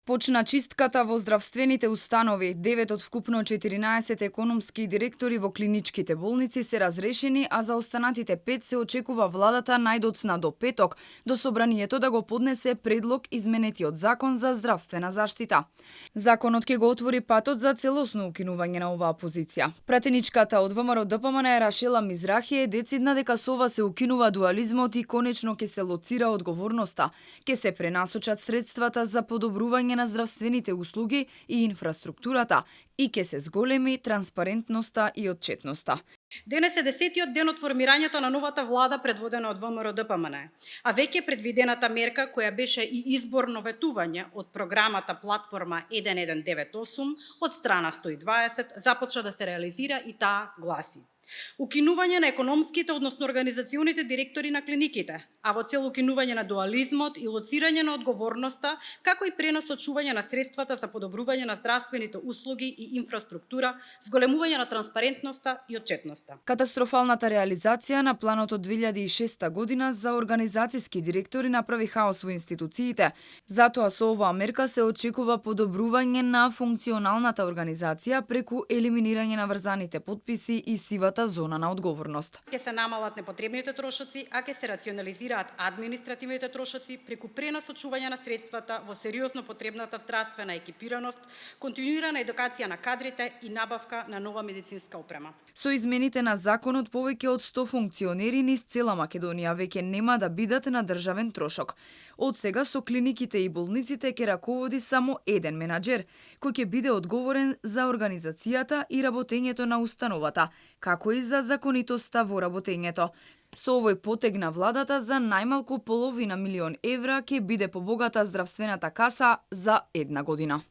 Почна чистката во здравствените установи. 9 од вкупно 14 економски директори во клиничките болници се разрешени, а за останатите 5 се очекува владата најдоцна до петок до собранието да го поднесе предлог изменетиот закон за здравствена заштита. Законот ќе го отвори патот за целосно укинување на оваа позиција. Пратеничката од ВМРО ДПМН Рашела Мизрахи е децидна дека со ова се укинува дуализмот и конечно ќе се лоцира одговорноста, ќе се пренасочат средствата за подобрување на здравствените услуги и инфраструктурата и ќе се зголеми транспарентноста и отчетноста. Денес е 10-тиот ден од формирањето на новата влада предводена од ВМРО ДПМН, а веќе предвидената мерка која беше и изборно ветување од програмата Платформа 1198 од страна 120 започна да се реализира и таа гласи: укинување на економските, односно организационите директори на клиниките, а во цел укинување на дуализмот и лоцирање на одговорноста, како и пренасочување на средствата за подобрување на здравствените услуги и инфраструктура, зголемување на транспарентноста и отчетноста. Катастрофалната реализација на планот од 2006 година за организацијски директори направи хаос во институциите. Затоа со оваа мерка се очекува подобрување на функционалната организација преку елиминирање на врзаните потписи и сивата зона на одговорност. Ќе се намалат непотребните трошоци, а ќе се рационализираат административните трошоци преку пренасочување на средствата во сериозно потребната здравствена екипираност, континуирана едукација на кадрите и набавка на нова медицинска опрема. Со измените на законот повеќе од 100 функционери низ цела Македонија веќе нема да бидат на државен трошок. Од сега со клиниките и болниците ќе раководи само еден менаџер, кој ќе биде одговорен за организацијата и работењето на установата, како и за законитоста во работењето. Со овој потег на владата за најмалку половина милион евра ќе биде побогата здравствената каса за една година.